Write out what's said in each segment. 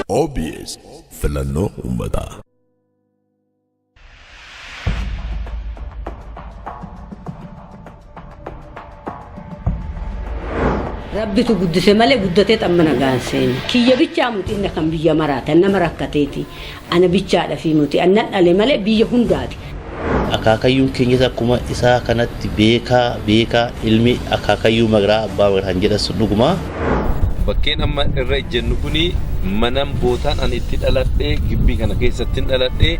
OBS filannoo uummataa. Rabbitu guddise malee guddatee xamma nagaan seene. Kiyya bichaa muti inni kan biyya maraati nama rakkateeti. Ana bichaadha fi muti annan dhale malee biyya hundaati. Akaakayyuun keenyas akkuma isaa kanatti beekaa beekaa ilmi akaakayyuu Magaraa Abbaa Magaraa kan jedhan sun dhuguma. Bakkeen amma irra ejjennu kuni manan bootaan ani itti dhaladhe gibbii kana keessattin dhaladhe.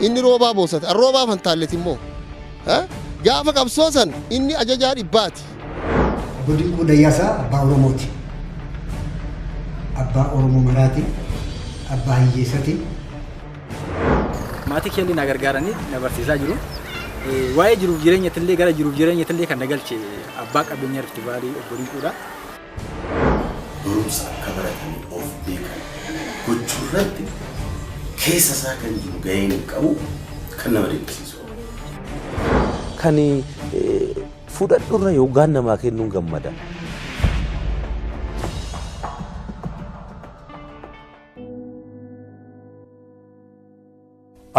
Inni Roobaa Boosati. An Roobaa Fantaalleti immoo. Gaafa qabsoo san inni ajajaa dhibbaati. Obbo Dinquu Dayyaasaa abbaa Oromooti. Abbaa Oromoo maraati. Abbaa hiyyeessati. Maatii kiyyallee na gargaaranii na barsiisaa jiru. Waa'ee jiruuf jireenyatillee gara jiruuf jireenyatillee kan na galche abbaa qabeenyaa Rift Vaalii obbo Dinquudha. Barumsa akka baratanii of beekan gochuu irratti keessa isaa kan jiru gaheen inni qabu kan nama dinqisiisu. Kan fudhadhurra yoggaan namaa kennuun gammada.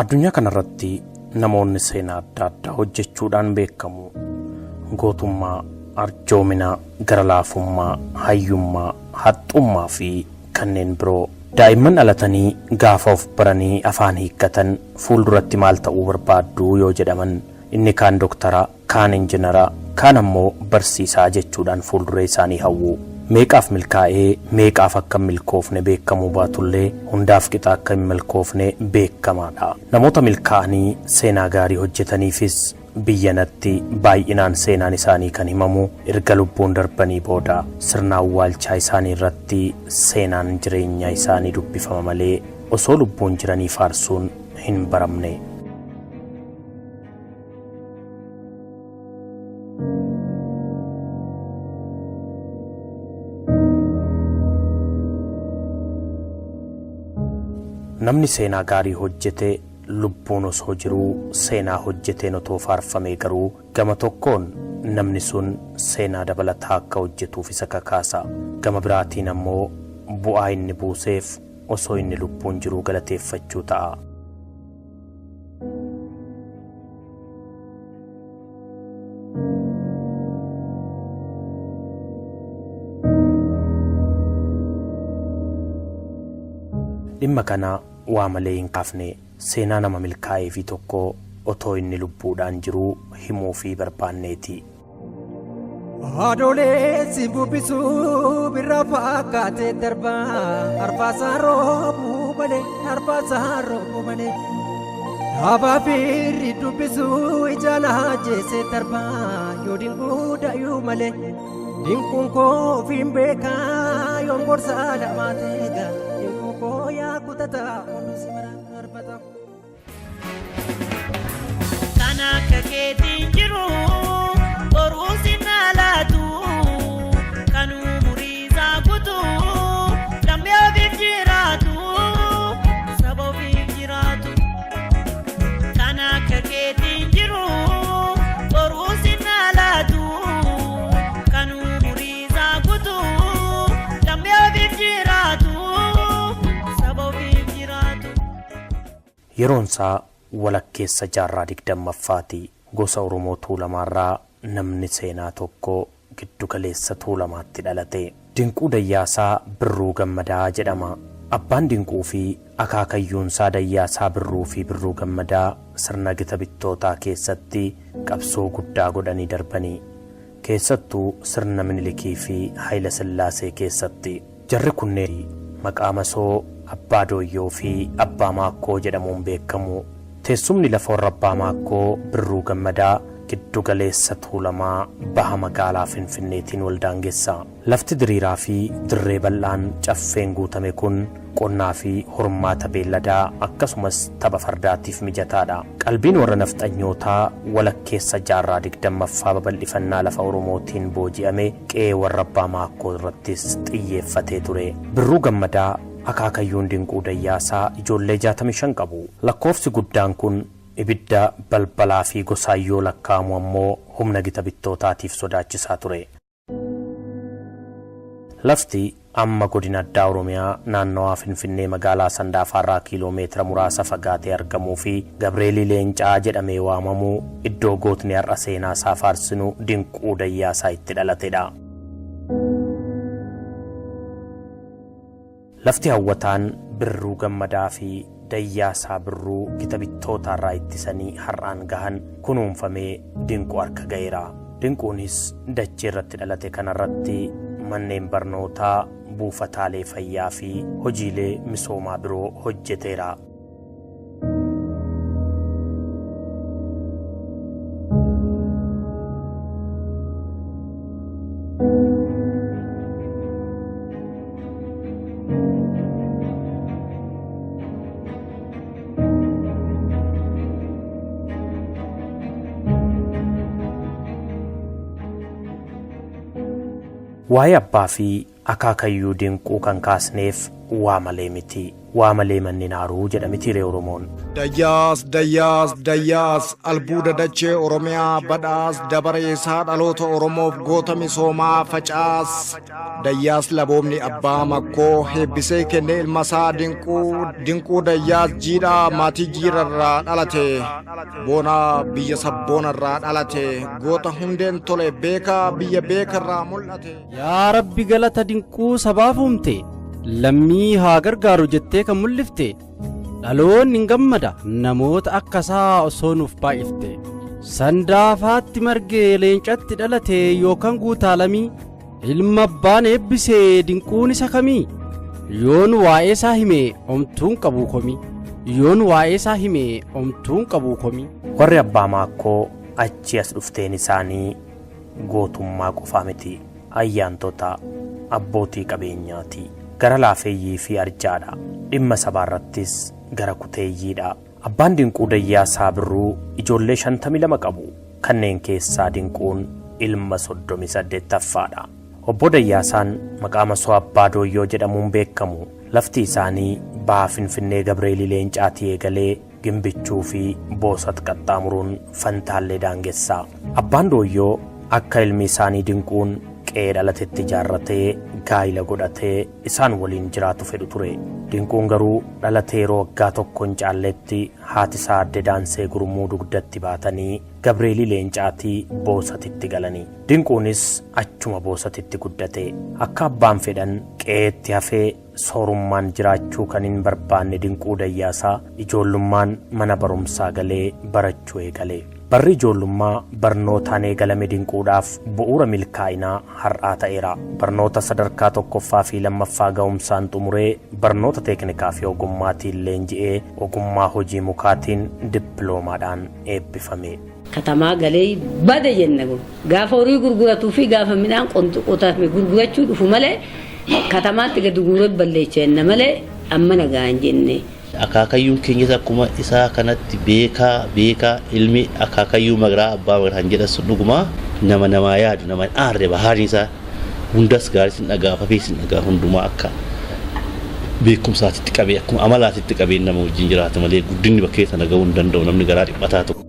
Addunyaa kanarratti namoonni seenaa adda addaa hojjechuudhaan beekamu. Gootummaa, arjoomina, gara laafummaa, hayyummaa, haxxummaa fi kanneen biroo. Daa'imman dhalatanii gaafa of baranii afaan hiikkatan fuulduratti maal ta'uu barbaaddu yoo jedhaman inni kaan doktara, kaan injinara, kaan ammoo barsiisaa jechuudhaan fuulduree isaanii hawwu. Meeqaaf milkaa'ee meeqaaf akka hin milkoofne beekamuu baatullee hundaaf qixa akka hin milkoofne beekamaadha. Namoota milkaa'anii seenaa gaarii hojjetaniifis biyyanatti baay'inaan seenaan isaanii kan himamu erga lubbuun darbanii booda. Sirna awwaalchaa isaanii irratti seenaan jireenya isaanii dubbifama malee osoo lubbuun jiranii faarsuun hin baramne. Namni seenaa gaarii hojjete lubbuun osoo jiruu seenaa hojjeteen otoo faarfamee garuu gama tokkoon namni sun seenaa dabalataa akka hojjetuuf isa kakaasa. Gama biraatiin ammoo bu'aa inni buuseef osoo inni lubbuun jiruu galateeffachuu ta'a. Dhimma kana waa malee hin kaafne. Seenaa nama milkaa'eefii tokkoo otoo inni lubbuudhaan jiruu himuufii barbaanneeti. Adoolessi bubbisu birraa fakkaatee darba arfaasaa roobuu malee arfaasaa roobuu malee dhaabaa fiirri dubbisu ija laajjeessee darba yoo dinquu dayuu malee dinquun koo ofiin beekaa yoom gorsaa lamaa teega dinquu koo yaa kutataa hunduu si mara arbata. Kan akka keetiin jiru boruu sin laatu kan umurii isaa guutuu lammii ofiif jiraatu saba ofiif jiraatu. Kan akka keetiin jiru boruu sin laatu kan umurii isaa guutuu lammii ofiif jiraatu saba ofiif jiraatu. Yeroonsaa walakkeessa jaarraa 20ffaati. Gosa Oromoo Tuulamaarraa namni seenaa tokko giddugaleessa Tuulamaatti dhalate. Dinquu Dayyaasaa Birruu Gammadaa jedhama. Abbaan Dinquu fi akaakayyuunsaa Dayyaasaa Birruu fi Birruu Gammadaa sirna gita bittootaa keessatti qabsoo guddaa godhanii darbani. Keessattuu sirna Minilikii fi Hayilasillaasee keessatti. Jarri kunneen maqaa masoo Abbaa Dooyyoo fi Abbaa Maakkoo jedhamuun beekamu. Teessumni lafa warra Abbaa Maakkoo Birruu Gammadaa giddu galeessa Tuulamaa baha magaalaa Finfinneetiin wal daangessa. Lafti diriiraa fi dirree bal'aan caffeen guutame kun qonnaa fi hormaata beelladaa akkasumas tapha fardaatiif mijataadha. Qalbiin warra nafxanyootaa walakkeessa jaarraa 20ffaa babal'ifannaa lafa Oromootiin booji'ame qe'ee warra Abbaa Maakkoo irrattis xiyyeeffatee ture. Birruu Gammadaa akaakayyuun Dinquu Dayyaasaa ijoollee 65 qabu. Lakkoofsi guddaan kun ibidda balbalaa fi gosaan yoo lakkaa'amu ammoo humna gita bittootaatiif sodaachisaa ture. Lafti Amma godina addaa Oromiyaa naannawaa Finfinnee magaalaa Sandaafaarraa kiiloomeetira muraasa fagaatee argamuu fi Gabreelii Leencaa jedhamee waamamu iddoo gootni har'a seenaa isaa faarsinu Dinquu Dayyaasaa itti dhalatedha. Lafti hawwataan Birruu Gammadaa fi Dayyaasaa Birruu gita bittootaarraa ittisanii har'aan gahan kunuunfamee Dinquu harka ga'eera. Dinquunis dachee irratti dhalate kanarratti manneen barnootaa, buufataalee fayyaa fi hojiilee misoomaa biroo hojjeteera. Waa'ee abbaa fi akaakayyuu Dinquu kan kaasneef waa malee miti. Waa malee manni naaruu jedha mitiiree Oromoon. Dayyaas Dayyaas Dayyaas albuuda dachee Oromiyaa badhaas dabaree isaa dhaloota Oromoof goota misoomaa facaas. Dayyaas laboomni abbaa makkoo heebbisee kenne ilma isaa Dinquu. Dinquu Dayyaas jiidhaa maatii jiirarraa dhalate. Boonaa biyya sabboonarraa dhalate. Goota hundeen tole beekaa biyya beekarraa mul'ate. Yaa Rabbi galata Dinquu sabaaf uumte. Lammii haa gargaaru jettee kan mul'ifte. Dhaloonni hin gammada namoota akka isaa osoo nuuf baay'ifte. Sandaafaatti margee leencatti dhalate yookaan guutaalamii. Ilma abbaan eebbisee Dinquun isa kamii? Yoon waa'ee isaa hime omtuun qabuu komii. Yoon waa'ee isaa hime omtuun qabuu komii. Warri abbaa maakkoo achi as dhufteen isaanii gootummaa qofaa miti. Ayyaantota abbootii qabeenyaati. Gara laafeeyyii fi arjaadha. Dhimma sabaarrattis gara kuteeyyiidha. Abbaan Dinquu Dayyaasaa Birruu ijoollee 52 qabu. Kanneen keessaa Dinquun ilma 38ffaadha. Obbo Dayyaasaan maqaa masoo Abbaa Dooyyoo jedhamuun beekamu. Lafti isaanii baha Finfinnee Gabreelii Leencaatii eegalee Gimbichuu fi Boosat qaxxaamuruun Fantaallee daangessa. Abbaan Dooyyoo akka ilmi isaanii Dinquun qe'ee dhalatetti ijaarratee gaa'ila godhatee isaan waliin jiraatu fedhu ture. Dinquun garuu dhalatee yeroo waggaa tokko hin caalletti haati isaa adde Daansee Gurmuu dugdatti baatanii Gabreelii Leencaatii Boosatitti galani. Dinquunis achuma Boosatitti guddate. Akka abbaan fedhan qe'eetti hafee soorummaan jiraachuu kan hin barbaanne Dinquu Dayyaasaa ijoollummaan mana barumsaa galee barachuu eegale. Barri ijoollummaa barnootaan eegalame Dinquudhaaf bu'uura milkaa'inaa har'aa ta'eera. Barnoota sadarkaa tokkoffaa fi lammaffaa ga'umsaan xumuree barnoota teeknikaa fi ogummaatiin leenji'ee ogummaa hojii mukaatiin dippiloomaadhaan eebbifame. Katamaa galee bade jenna gaafa horii gurguratuu fi gaafa midhaan qotame gurgurachuu dhufu malee katamaatti gadi guuree balleecha jenna malee amma nagaa hin jenne. Akaakayyuun keenyas akkuma isaa kanatti beekaa beekaa ilmi akaakayyuu Magaraa abbaa Magaraa kan jedhan sun dhuguma nama namaa yaadu nama hin aarre bahaariin isaa hundas gaarii sin dhagaa fafee sin dhagaa hundumaa akka beekumsaatitti qabee akkuma amalaatitti qabee nama wajjin jiraata malee guddinni bakkee sana ga'uu hin danda'u namni garaa dhiphataa tokko.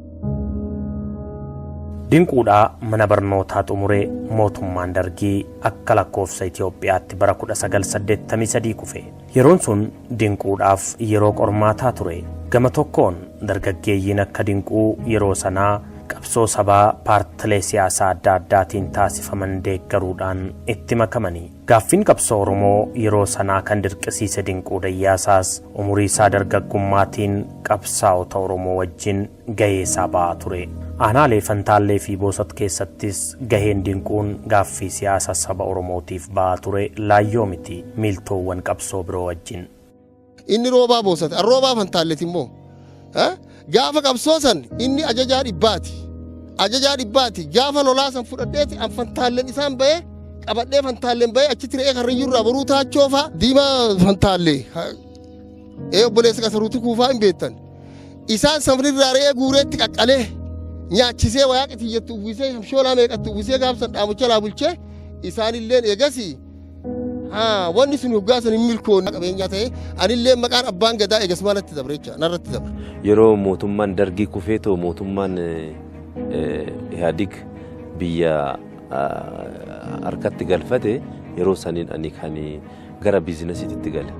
Dinquudhaa mana barnootaa xumuree mootummaan Dargii akka lakkoofsa Itoophiyaatti bara 1983 kufe. Yeroon sun Dinquudhaaf yeroo qormaataa ture. Gama tokkoon dargaggeeyyiin akka Dinquu yeroo sanaa qabsoo sabaa paartilee siyaasaa adda addaatiin taasifaman deeggaruudhaan itti makamani. Gaaffiin qabsoo Oromoo yeroo sanaa kan dirqisiise Dinquu Dayyaasaas umurii isaa dargaggummaatiin qabsaa'ota Oromoo wajjin gahee isaa ba'aa ture. Aanaalee Fantaallee fi Boosat keessattis gaheen Dinquun gaaffii siyaasa saba Oromootiif ba'aa ture laayyoo miti miiltoowwan qabsoo biroo wajjin. Inni roobaa Boosat, an roobaa Fantaalleeti immoo. Gaafa qabsoo san inni ajajaa dhibbaati. Ajajaa dhibbaati. Gaafa lolaa san fudhadheeti an Fantaalleen isaan ba'ee qabadhee Fantaalleen ba'ee achitti re'ee karrayyuu irraa boruu taachoo fa'a diimaa Fantaallee. Ee obboleessa qasaruuti kuufaa hin beektan. Isaan sabrirraa re'ee guureetti qaqqalee nyaachisee wayaa qitiyyatti uwwisee shamshoolaa meeqatti uwwisee gaafsan dhaamucha laa bulchee isaanilleen eegasii wanni sun hoggaa san hin milkoon qabeenyaa ta'e anillee maqaan abbaan gadaa eegas maalatti dabre jecha narratti dabre. Yeroo mootummaan Dargii kufee ta'u mootummaan Ihaadig biyya harkatti galfate Yeroo saniin ani kan gara biizinasiitti gale.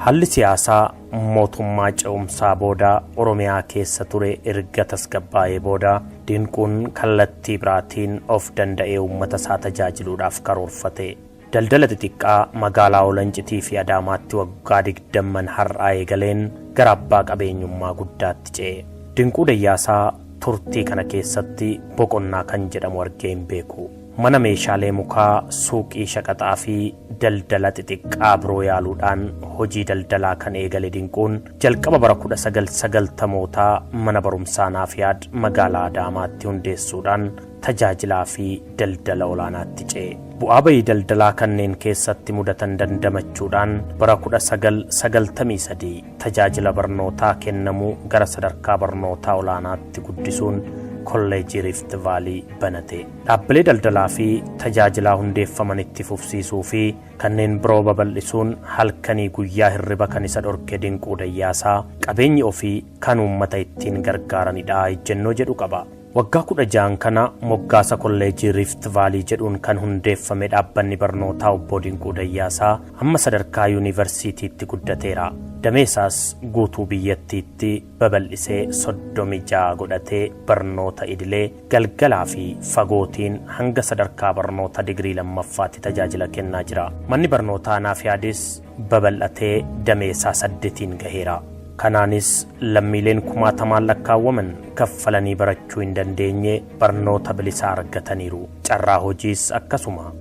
Haalli siyaasaa mootummaa ce'umsaa booda Oromiyaa keessa ture erga tasgabbaa'ee booda Dinquun kallattii biraatiin of danda'ee uummata isaa tajaajiluudhaaf karoorfate. Daldala xixiqqaa magaalaa Olancitii fi Adaamaatti waggaa 20 har'aa eegaleen gara abbaa qabeenyummaa guddaatti ce'e. Dinquu Dayyaasaa turtii kana keessatti boqonnaa kan jedhamu argee hin beeku. Mana meeshaalee mukaa, suuqii shaqaxaa fi daldala xixiqqaa biroo yaaluudhaan hojii daldalaa kan eegale Dinquun jalqaba bara 1990mootaa mana barumsaa Naafiyaad magaalaa Adaamaatti hundeessuudhaan tajaajilaa fi daldala olaanaatti ce'e. Bu'aa bayii daldalaa kanneen keessatti mudatan dandamachuudhaan bara 1993 tajaajila barnootaa kennamuu gara sadarkaa barnootaa olaanaatti guddisuun Kolleejjii Rift Vaalii banate. Dhaabbilee daldalaa fi tajaajilaa hundeeffaman itti fufsiisuu fi kanneen biroo babal'isuun halkanii guyyaa hirriba kan isa dhorke Dinquu Dayyaasaa qabeenyi ofii kan uummata ittiin gargaaranidha ejjennoo jedhu qaba. Waggaa 16n kana moggaasa Kolleejjii Rift Vaalii jedhuun kan hundeeffame dhaabbanni barnootaa Obbo Dinquu Dayyaasaa amma sadarkaa yuunivarsiitiitti guddateera. Damee isaas guutuu biyyattiitti babal'isee 36 godhatee barnoota idilee, galgalaa fi fagootiin hanga sadarkaa barnoota digirii lammaffaatti tajaajila kennaa jira. Manni barnootaa Naafiyaadis babal'atee damee isaa saddetiin gaheera. Kanaanis lammiileen kumaatamaan lakkaawwaman kaffalanii barachuu hin dandeenye barnoota bilisaa argataniiru. Carraa hojiis akkasuma.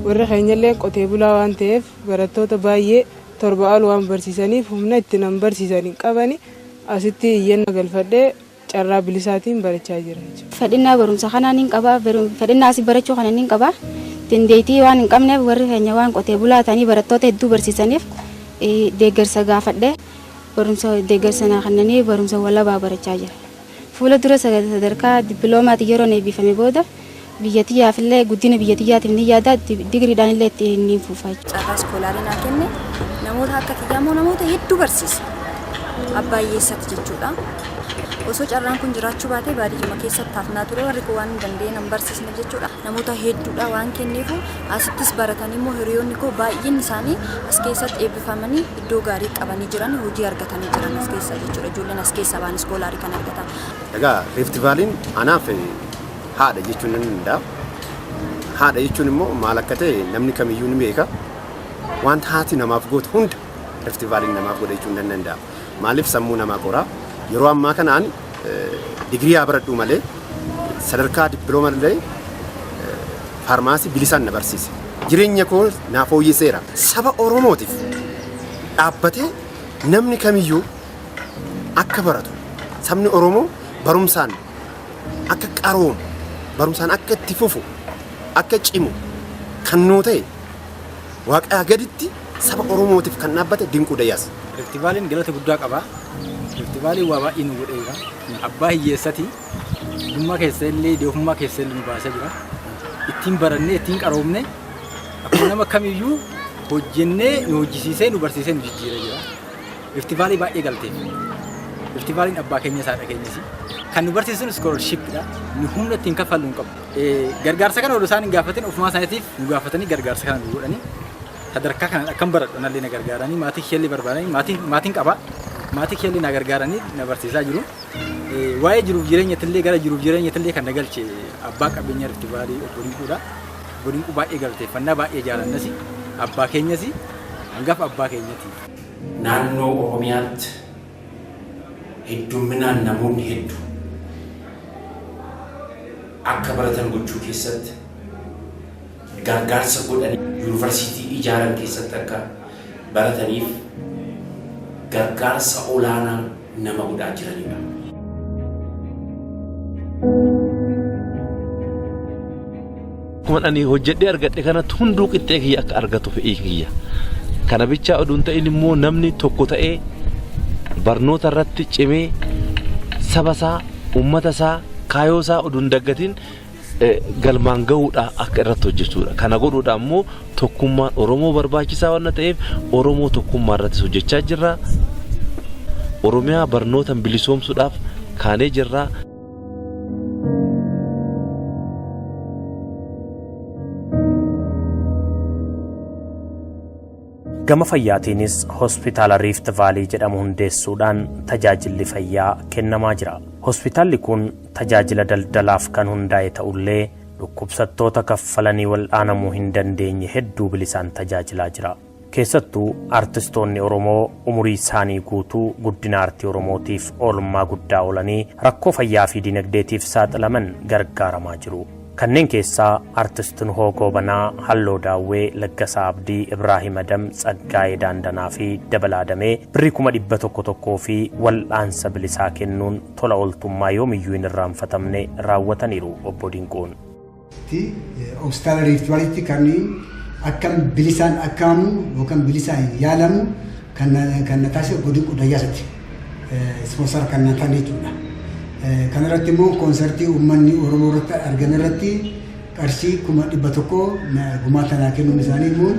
Warri keenyallee qotee bulaa waan ta'eef barattoota baay'ee 7 ol waan barsiisaniif humna itti nan barsiisan hin qabani asitti iyyanna galfadhee carraa bilisaatiin barachaa jira jechuudha. Fedhinnaa barumsa kanaa niin qaba, fedhinnaa asii barachuu kana niin qaba. Dandeettii waan hin qabneef warri keenya waan qotee bulaa ta'anii barattoota hedduu barsiisaniif deeggarsa gaafadhee barumsa deeggarsa naa kennanii barumsa walabaa barachaa jira. Fuula dura sadarkaa dippiloomaatti yeroo eebbifame booda biyya xiyyaafillee guddina biyya xiyyaatiif ni yaada digiriidhaan illee itti ni fufa jechuudha. Carraa iskoolaarii naa kenne namoota akka kiyyaa immoo namoota hedduu barsiisa. Abbaa hiyyeessatti jechuudha. Osoo carraan kun jiraachuu baatee baadiyyuma keessatti hafnaa ture warri kun waan hin dandeenye nan barsiisne jechuudha. Namoota hedduudha waan kenneefu asittis baratanii immoo hiriyoonni koo baay'een isaanii as keessatti eebbifamanii iddoo gaarii qabanii jiran hojii argatanii jiran as keessa jechuudha. Ijoolleen as keessa ba'an iskoolaarii kan argatan. Egaa Rift Vaaliin anaaf haadha jechuun nan danda'a. Haadha jechuun immoo maal akka ta'e namni kamiyyuu ni beeka. Wanta haati namaaf gootu hunda Rift Vaaliin namaaf godha jechuun nan danda'a. Maaliif sammuu namaa qoraa? Yeroo ammaa kana ani digirii haa baradhu malee sadarkaa dippiloomaa illee faarmaasii bilisaan na barsiise. Jireenya koo naa fooyyesseera. Saba Oromootiif dhaabbatee namni kamiyyuu akka baratu sabni Oromoo barumsaan akka qaroomu barumsaan akka itti fufu akka cimu kan nuu ta'e waaqaa gaditti saba Oromootiif kan dhaabbate Dinquu Dayyaas. Rift Vaaliin galata guddaa qaba. Rift Vaaliin waa baay'ee nu godheera. Abbaa hiyyeessati. Hiyyummaa keessa illee doofummaa keessa illee nu baasee jira. Ittiin barannee ittiin qaroomne akkuma nama kamiyyuu hojjennee nu hojjisiisee nu barsiisee nu jijjiiree jira. Rift Vaalii baay'ee galateeffanna. Rift Vaaliin abbaa keenyas haadha keenyas. Kan nu barsiisan iskoolarshippidha. Nu humna ittiin kaffallu hin qabnu. Gargaarsa kana odoo isaan hin gaafatin ofumaa isaaniitiif nu gaafatanii gargaarsa kana nu godhanii sadarkaa kanaan akkan baradhu anallee na gargaaranii maatii kiyyallee barbaadanii maatiin qaba. Maatii kiyyallee na gargaaranii na barsiisaa jiru. Waa'ee jiruuf jireenyattillee gara jiruuf jireenyattillee kan na galche abbaa qabeenyaa Rift Vaalii obbo Dinquudha. Obbo Dinquu baay'ee galateeffannaa baay'ee jaalannasi abbaa keenyas hangafa abbaa keenyati. Naannoo Oromiyaatti heddumminaan namoonni heddu akka baratan gochuu keessatti gargaarsa godhanii yuunivarsiitii ijaaran keessatti akka barataniif gargaarsa olaanaa nama godhaa jiranidha. Akkuma ani hojjedhee argadhe kanatti hunduu qixxee kiyya akka argatu fe'ii kiyya. Kana bichaa oduu hin ta'in immoo namni tokko ta'ee barnoota irratti cimee saba isaa, uummata isaa, kaayoo isaa oduu hin daggatin galmaan gahuudha akka irratti hojjechuudha. Kana godhuudha immoo tokkummaan Oromoo barbaachisaa waan ta'eef Oromoo tokkummaa irrattis hojjechaa jirra. Oromiyaa barnootaan bilisoomsuudhaaf kaanee jirra. Gama fayyaatiinis hospitaala Riift Vaalii jedhamu hundeessuudhaan tajaajilli fayyaa kennamaa jira. Hospitaalli kun tajaajila daldalaaf kan hundaa'e ta'ullee dhukkubsattoota kaffalanii wal'aanamuu hin dandeenye hedduu bilisaan tajaajilaa jira. Keessattuu artistoonni Oromoo umurii isaanii guutuu guddina aartii Oromootiif oolmaa guddaa oolanii rakkoo fayyaa fi dinagdeetiif saaxilaman gargaaramaa jiru. Kanneen keessaa Artist Nuhoo Goobanaa, Halloo Daawwee, Laggasaa Abdii, Ibraahim Adam, Tsaggaayee Daandanaa fi Dabalaa Damee birrii 100,000 tokkoo fi wal'aansa bilisaa kennuun tola ooltummaa yoomiyyuu hin irraanfatamne raawwataniiru Obbo Dinquun. Tti Hospitaala Riift Vaaliitti kan akkan bilisaan akkaamamu yookaan bilisaan yaalamu kan na taasise Obbo Dinquu Dayyaasati. Ispoonsara kan na ta'an jechuudha. Kana irratti immoo koonsartii uummanni Oromoo irratti argame irratti qarshii 100,000 gumaata naa kennuun isaanii immoo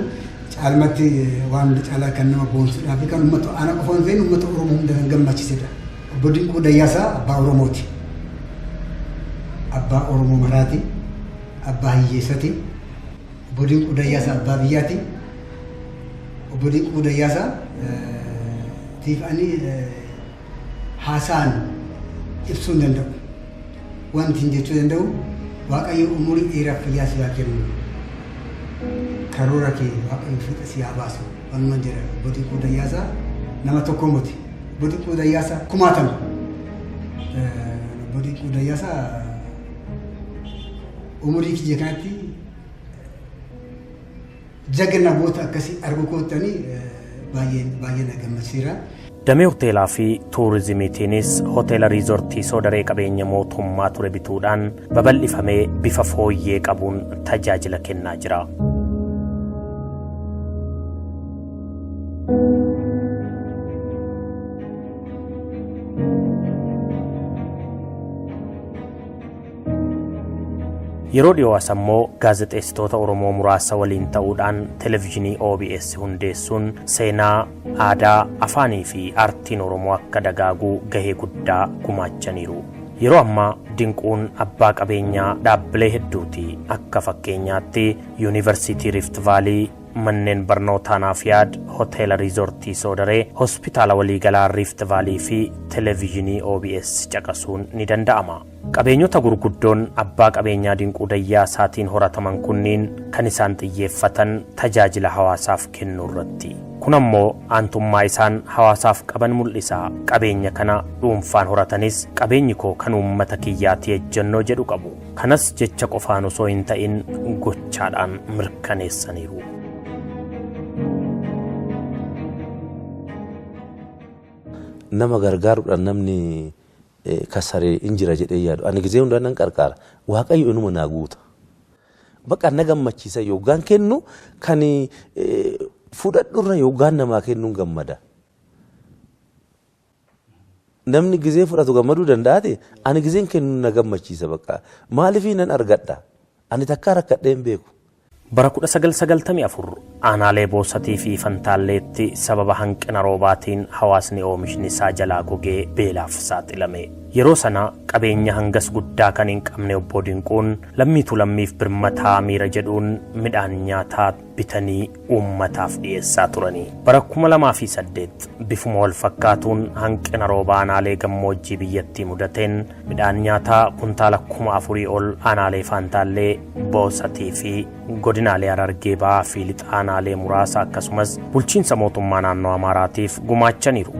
caalmatti waan hunda caalaa kan nama boonsudhaa fi kan uummata ana qofa hin ta'in uummata Oromoo hunda kan gammachiisedha. Obbo Dinquu Dayyaasaa abbaa Oromooti. Abbaa Oromoo maraati. Abbaa hiyyeessati. Obbo Dinquu Dayyaasaa abbaa biyyaati. Obbo Dinquu Dayyaasaa tiif ani haasaan ibsuu hin danda'u. Wanti hin jechuu danda'u Waaqayyo umurii dheeraaf fayyaa si haa kennu. Karoora kee Waaqayyo fiixa si haa baasu. Wanuman jedha Obbo Dinquu Dayyaasaa nama tokko miti. Obbo Dinquu Dayyaasaa kumaatama. Obbo Dinquu Dayyaasaa umurii kiyya kanatti jagna goota akkasii arguu koottanii baay'ee baay'ee na gammachiiseera. Damee hoteelaa fi tuurizimiitiinis hoteela riizortii Soodaree qabeenya mootummaa ture bituudhaan babal'ifamee bifa fooyyee qabuun tajaajila kennaa jira. Yeroo dhiyoo as ammoo gaazexeessitoota Oromoo muraasa waliin ta'uudhaan televizhinii OBS hundeessuun seenaa, aadaa, afaanii fi aartiin Oromoo akka dagaagu gahee guddaa gumaachaniiru. Yeroo ammaa Dinquun abbaa qabeenyaa dhaabbilee hedduuti. Akka fakkeenyaatti Yuunivarsiitii Rift Vaalii, Manneen Barnootaa Naafyaad, Hoteela Riizoortii Soodaree, Hospitaala Waliigalaa Riift Vaalii fi Televizhinii OBS caqasuun ni danda'ama. Qabeenyota gurguddoon abbaa qabeenyaa Dinquu Dayyaasaatiin horataman kunniin kan isaan xiyyeeffatan tajaajila hawaasaaf kennuurratti. Kun ammoo aantummaa isaan hawaasaaf qaban mul'isa. Qabeenya kana dhuunfaan horatanis qabeenyi koo kan uummata kiyyaati ejjennoo jedhu qabu. Kanas jecha qofaan osoo hin ta'in gochaadhaan mirkaneessaniiru. Nama gargaaruudhaan namni kasare hin jira jedhee yaadu. Ani gizee hundaa nan qarqaara. Waaqayyo inuma naa guuta. Bakka na gammachiisa yookaan kennu kan fudhadhurra yookaan namaa kennuun gammada. Namni gizee fudhatu gammaduu danda'aati. Ani gizeen kennu na gammachiisa bakka. Maaliifii nan argadha. Ani takkaa rakkadhee hin beeku. Bara 1994 aanaalee Boosatii fi Fantaalleetti sababa hanqina roobaatiin hawaasni oomishni isaa jalaa gogee beelaaf saaxilame. Yeroo sana qabeenya hangas guddaa kan hin qabne Obbo Dinquun lammiitu lammiif birmataa miira jedhuun midhaan nyaataa bitanii uummataaf dhiyeessaa turani. Bara 2008 bifuma walfakkaatuun hanqina roobaa aanaalee gammoojjii biyyattii mudateen midhaan nyaataa kuntaala 4,000 ol aanaalee Faantaallee, Boosatii fi godinaalee Harargee Bahaa fi Lixa aanaalee muraasa akkasumas bulchiinsa mootummaa naannoo Amaaraatiif gumaachaniiru.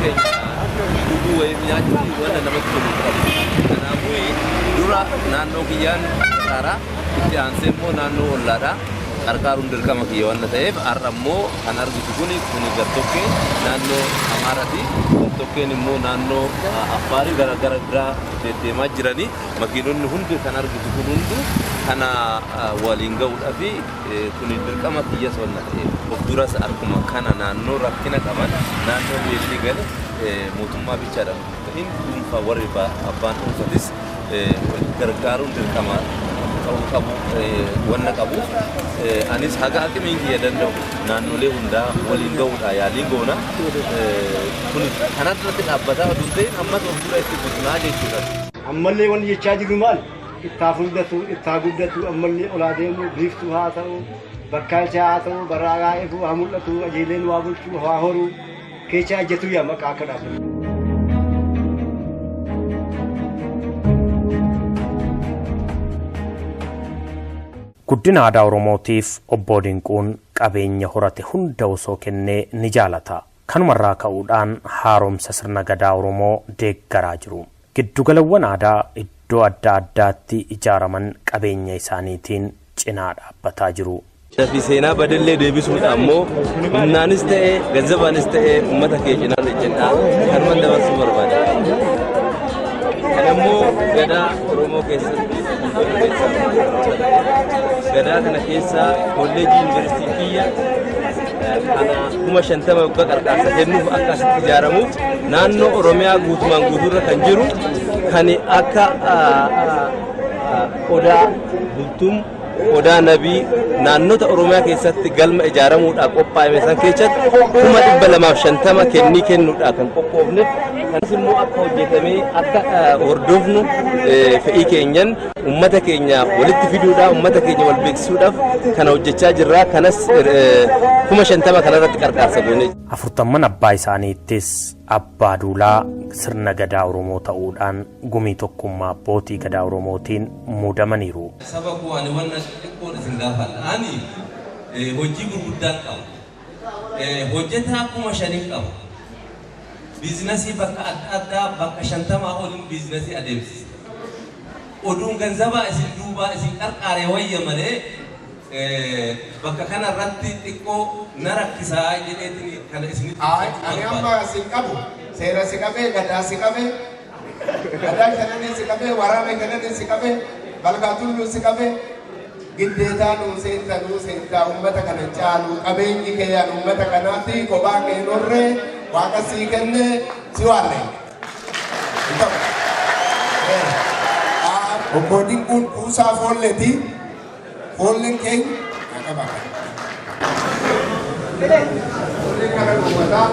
Dhuguu wayii nyaachuun wanta namatti tolu qabu. Kanaafuu dura naannoo kiyyaan qarqaaraa itti aansee immoo naannoo ollaadhaa qarqaaruun dirqama kiyya wanta ta'eef har'a immoo kan argitu kuni kuni gartokkee naannoo Amaarati gartokkeen immoo naannoo Affaarii gara gara biraa deddeemaa jiranii makiinonni hundi kan argitu kun hundu kana waliin ga'uudhaaf Kuni dirqama kiyyas wanna ta'eef. Of duras akkuma kana naannoo rakkina qaban naannoo beelli gale mootummaa bichaadhaan utuu hin ta'in dhuunfaa warri abbaan dhuunfatis gargaaruun dirqama ta'uu qabu wanna qabuuf anis haga aqimiin kiyya danda'u naannolee hundaa waliin ga'uudhaa yaalii goona. Kuni kanarratti dhaabbataa utuu hin ta'in ammas of dura itti fufnaa jechuudha. Ammallee wanni jechaa jirru maal? Ittaa fuuldatu, ittaa guddatu, ammallee olaa deemu, biiftuu haa ta'u, bakkaalcha haa ta'u, barraaqaa ifuu haa mul'atu, ajeeleen waa bulchuu, waa horuu, keessa ajjatu yaa maqaa akka dhaabbatu. Guddina aadaa Oromootiif obbo Dinquun qabeenya horate hunda osoo kennee ni jaalata. Kanumarraa ka'uudhaan haaromsa sirna gadaa Oromoo deeggaraa jiru. Giddugalawwan aadaa iddoo adda addaatti ijaaraman qabeenya isaaniitiin cinaa dhaabbataa jiru. Fi seenaa badellee deebisuudha ammoo humnaanis ta'e ganzabaanis ta'e uummata kee cinaan ejjedhaa kanuman dabarsuu barbaada. Kan ammoo gadaa Oromoo keessatti gadaa kana keessa kolleejii yuunivarsiitii biyya kana 50,000 waggaa qarqaarsa kennuuf akka asitti ijaaramuuf naannoo Oromiyaa guutumaan guutuurra kan jiru kan akka odaa bultuun odaa nabii naannota Oromiyaa keessatti galma ijaaramuudhaaf qophaa'e san keessatti 250,000 kennii kennuudhaaf kan qophoofne kanas immoo akka hojjetamee akka hordofnu fe'ii keenyan uummata keenya walitti fiduudhaaf uummata keenya wal beeksisuudhaaf kana hojjechaa jirra kanas 50,000 kanarratti qarqaarsa goone. 40 abbaa isaaniittis abbaa duulaa sirna gadaa Oromoo ta'uudhaan gumii tokkummaa abbootii gadaa Oromootiin muudamaniiru. Saba koo ani wanna xiqqoon isin gaafadha. Ani hojii gurguddaan qaba. Hojjetaa 5,000 qaba. Biizinasii bakka adda addaa bakka 50 oliin biizinasii adeemsisa. Oduun ganzabaa isin duubaa isin qarqaaree wayya malee bakka kanarratti xiqqoo na rakkisaa jedheetiin kana isinitti Ani amma sin qabu seera si qabee gadaa si qabee gadaa shananii si qabee waraabee kananii si qabee balgaa tulluu si qabee giddeetaa nuu seentaa nuu seentaa uummata kana caalu qabeenyi keeyaan uummata kanaatti kophaa kee norree waaqa sii kennee si waalle. Obbo Dinquun kuusaa foolleeti. Foolleen keenya qaba. Foolleen kana uummataa.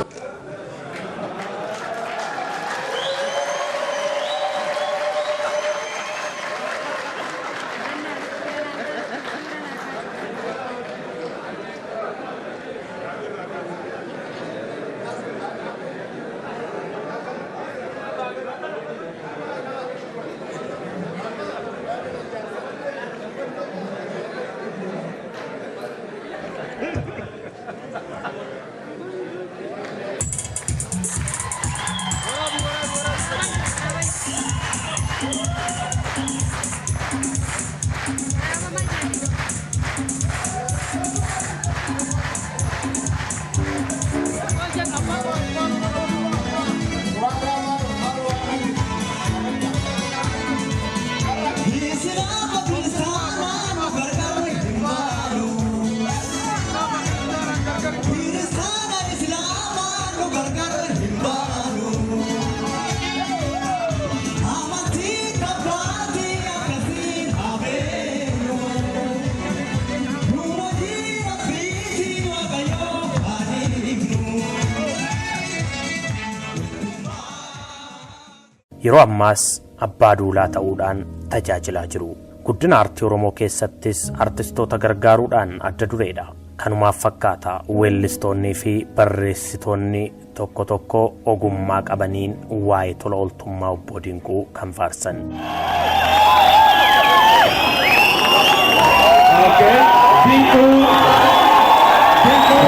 Yeroo ammaas abbaa duulaa ta'uudhaan tajaajilaa jiru. Guddina aartii Oromoo keessattis artistoota gargaaruudhaan adda dureedha. Kanumaaf fakkaata weellistoonnii fi barreessitoonni tokko tokko ogummaa qabaniin waa'ee tola ooltummaa obbo Dinquu kan faarsan. Dinquu Dinquu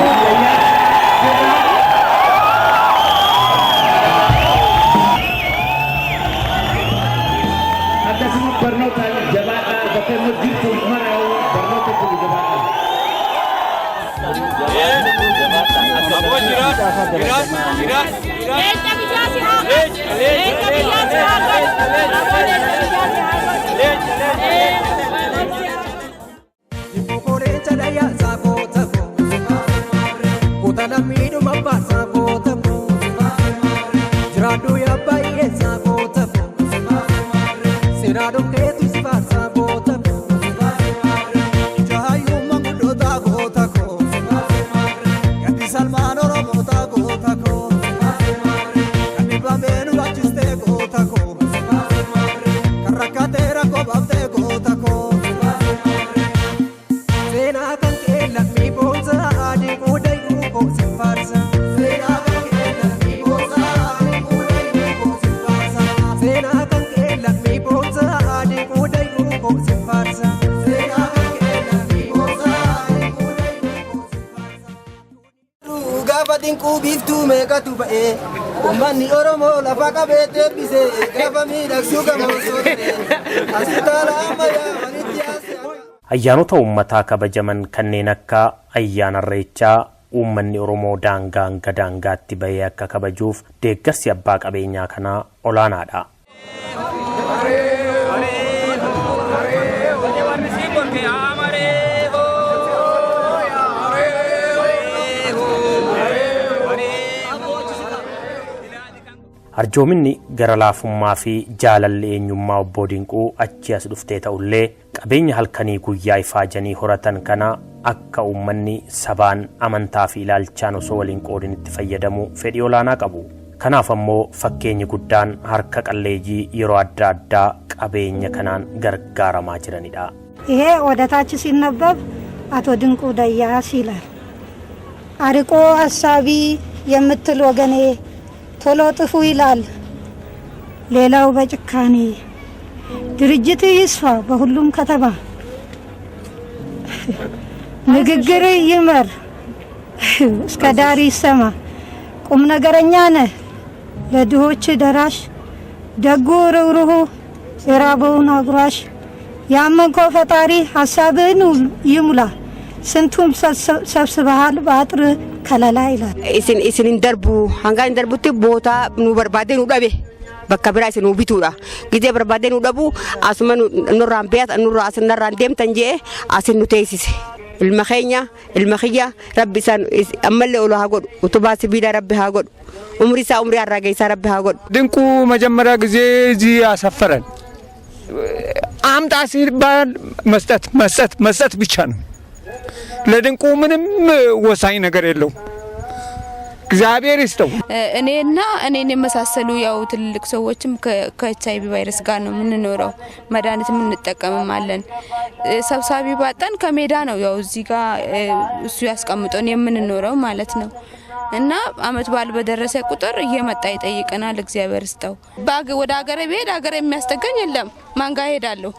Akkasuma barnoota jabaadhaa bakka inni jirtu mara barnoota kun jabaadhaa. Leenca biyyaa si haa galchu. Leenca biyyaa si haa galchu. Leenca biyyaa si haa galchu. Leenca dayyaa saakoo takoo. Kuta lammiidhuma baasaa koo takoo. Jiraadhu yaa baay'ee saakoo takoo. Seenaa dhufteetu si faarsaa koo takoo. Jaayyuu manguddoota koo takoo. Gaddi salmaan Oromoota koo takoo. Kan dhibbamee nu laachistee koo takoo. Kan rakkatee rakkoo baaftee koo. Gaafa Dinquu biiftuu meeqatu ba'e, uummanni Oromoo lafa qabee deebise, gaafa miidhagsuu gamoo hospitaala ammayyaa walitti yaase. Ayyaanota uummataa kabajaman kanneen akka ayyaana Irreechaa uummanni Oromoo daangaa hanga daangaatti bahee akka kabajuuf deeggarsi abbaa qabeenyaa kanaa olaanaadha. Arjoominni gara laafummaa fi jaalalli eenyummaa Obbo Dinquu achii as dhuftee ta'ullee, qabeenya halkanii guyyaa ifaajanii horatan kana akka uummanni sabaan, amantaa fi ilaalchaan osoo wal hin qoodin itti fayyadamu fedhii olaanaa qabu. Kanaaf ammoo fakkeenyi guddaan harka qalleeyyii yeroo adda addaa qabeenya kanaan gargaaramaa jiranidha. ይሄ ወደ ታች ሲነበብ አቶ ድንቁ ደያስ ይላል። አርቆ አሳቢ የምትል ወገኔ ቶሎ ጥፉ ይላል፣ ሌላው በጭካኔ ድርጅት ይስፋ በሁሉም ከተማ፣ ንግግር ይመር እስከ ዳር ይሰማ፣ ቁም ነገረኛ ነህ ለድሆች ደራሽ፣ ደጉ ርኅሩህ የራበውን አጉራሽ፣ ያመንከው ፈጣሪ ሀሳብህን ይሙላ፣ ስንቱም ሰብስበሃል በአጥር ከለላ ይላል። Isin isin hin darbu, hanga hin darbutti bootaa nu barbaadee nu dhabe, bakka biraa isin nu bituudha. Gizee barbaadee nu dhabu, asuma nurraan beeyat nurraa asin narraan deemtan jee asin nu teessise. Ilma keenya, ilma kiyya rabbi isaan ammallee ol haa godhu, utubaa sibiilaa rabbi haa godhu, umrii isaa umrii harraa geessaa rabbi haa godhu. ድንቁ መጀመሪያ ጊዜ እዚህ ያሰፈረን አምጣ ሲባል መስጠት መስጠት መስጠት ብቻ ነው። ለድንቁ ምንም ወሳኝ ነገር የለውም። እግዚአብሔር ይስጠው። እኔና እኔን የመሳሰሉ ያው ትልልቅ ሰዎችም ከኤች አይቪ ቫይረስ ጋር ነው የምንኖረው። መድኃኒት የምንጠቀምም አለን። ሰብሳቢ ባጣን ከሜዳ ነው ያው እዚህ ጋር እሱ ያስቀምጦን የምንኖረው ማለት ነው። እና አመት በዓል በደረሰ ቁጥር እየመጣ ይጠይቀናል። እግዚአብሔር ይስጠው። ወደ ሀገሬ ብሄድ ሀገሬ የሚያስጠጋኝ የለም። ማን ጋር እሄዳለሁ?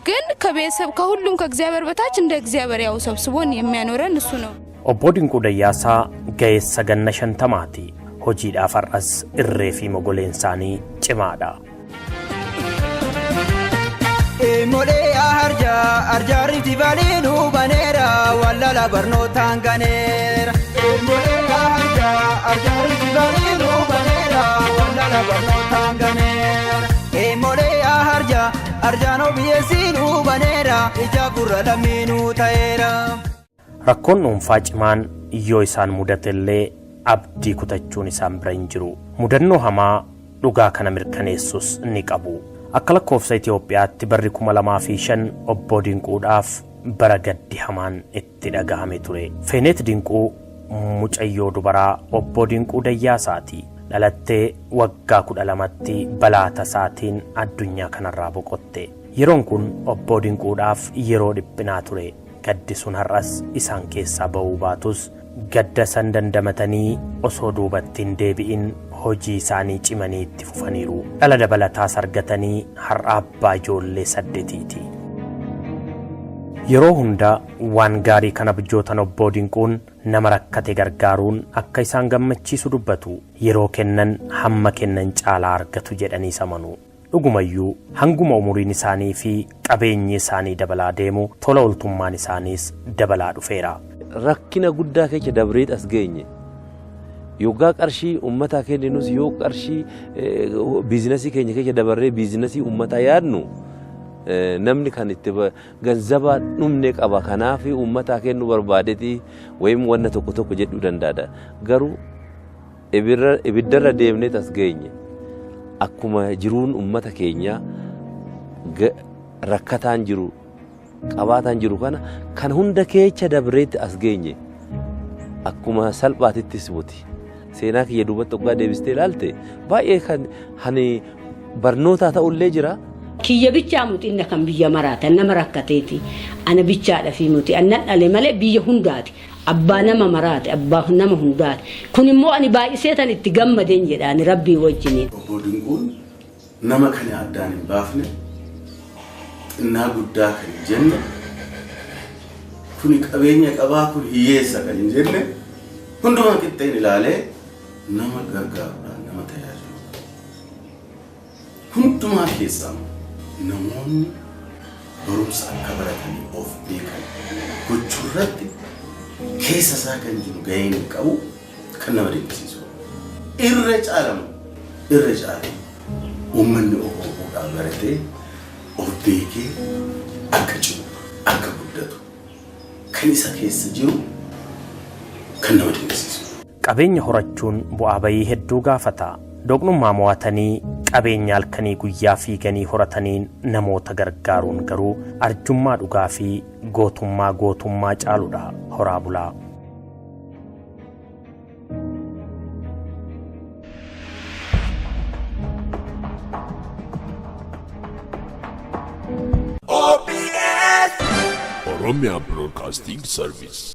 ግን ከቤተሰብ ከሁሉም ከእግዚአብሔር በታች እንደ እግዚአብሔር ያው ሰብስቦን የሚያኖረን እሱ ነው። Obbo Dinquu Dayyaasaa ga'eessa ganna 50ti. Hojiidhaaf har'as irree fi mogoleen isaanii cimaadha. Molee arjaa arjaa Rift Valley nu baneera, wallala barnootaan ganeera. Molee arjaa arjaa Rift Valley nu baneera, wallala barnootaan ganeera. Molee arjaa arjaan OBS nu baneera, ija gurra lammiinuu ta'eera. Rakkoon dhuunfaa cimaan yoo isaan mudate illee abdii kutachuun isaan bira hin jiru. Mudannoo hamaa dhugaa kana mirkaneessus ni qabu. Akka lakkoofsa Itoophiyaatti barri 2005 Obbo Dinquudhaaf bara gaddi hamaan itti dhagahame ture. Feeneet Dinquu mucayyoo dubaraa Obbo Dinquu Dayyaasaati. Dhalattee waggaa 12tti balaa tasaatiin addunyaa kanarraa boqotte. Yeroon kun Obbo Dinquudhaaf yeroo dhiphinaa ture. Gaddi sun har'as isaan keessaa ba'uu baatus, gadda san dandamatanii osoo duubatti hin deebi'in hojii isaanii cimanii itti fufaniiru. Dhala dabalataas argatanii har'a abbaa ijoollee 8ti. Yeroo hunda waan gaarii kan abjootan Obbo Dinquun nama rakkate gargaaruun akka isaan gammachiisu dubbatu. Yeroo kennan hamma kennan caalaa argatu jedhanii amanu. Dhugumayyuu hanguma umuriin isaanii fi qabeenyi isaanii dabalaa deemu, tola ooltummaan isaaniis dabalaa dhufeera. Rakkina guddaa keessa dabreet as geenye. Yoggaa qarshii uummataa kenninus, yoo qarshii biizinasii keenya keessa dabarree biizinasii uummataa yaadnu, namni kan itti ganzaba dhumne qaba, kanaaf uummataa kennuu barbaadeeti wayim wanna tokko tokko jedhuu danda'a. Garuu ibiddarra deemnee as geenye. Akkuma jiruun uummata keenyaa rakkataan jiru qabaataan jiru kana kan hunda keessa dabreetti as geenye, akkuma salphaatittis buti. Seenaa kiyya duubatti hoggaa deebistee ilaalte, baay'ee kan hani barnootaa ta'ullee jira. Kiyya bichaa muti, inni kan biyya maraata nama rakkateeti. Ana bichaadha fi muti annan dhale malee biyya hundaati. Abbaa nama maraate, abbaa nama hundaati. Kun immoo ani baay'isee tan itti gammadeen jedha ani rabbii wajjiniin. Obbo Dinquun nama kana addaan hin baafne, xinnaa guddaa kan hin jenne, kuni qabeenya qabaa, kun hiyyeessa kan hin jenne, Hundumaa qixxeen ilaalee nama gargaaruudhaan nama tajaajilu. Hundumaa keessaa namoonni barumsa akka baratanii of beekan gochuu irratti keessa isaa kan jiru gaheen inni qabu kan nama dinqisiisu. Irra caalamu irra caalamu uummanni Oromoodhaa baratee of beekee akka cimu akka guddatu kan isa keessa jiru kan nama dinqisiisu. Qabeenya horachuun bu'aa bayii hedduu gaafata. Doqnummaa mo'atanii qabeenya halkanii guyyaa fiiganii horataniin namoota gargaaruun garuu arjummaa dhugaa fi gootummaa gootummaa caaludha. Horaa bulaa. Oromia Broadcasting Service.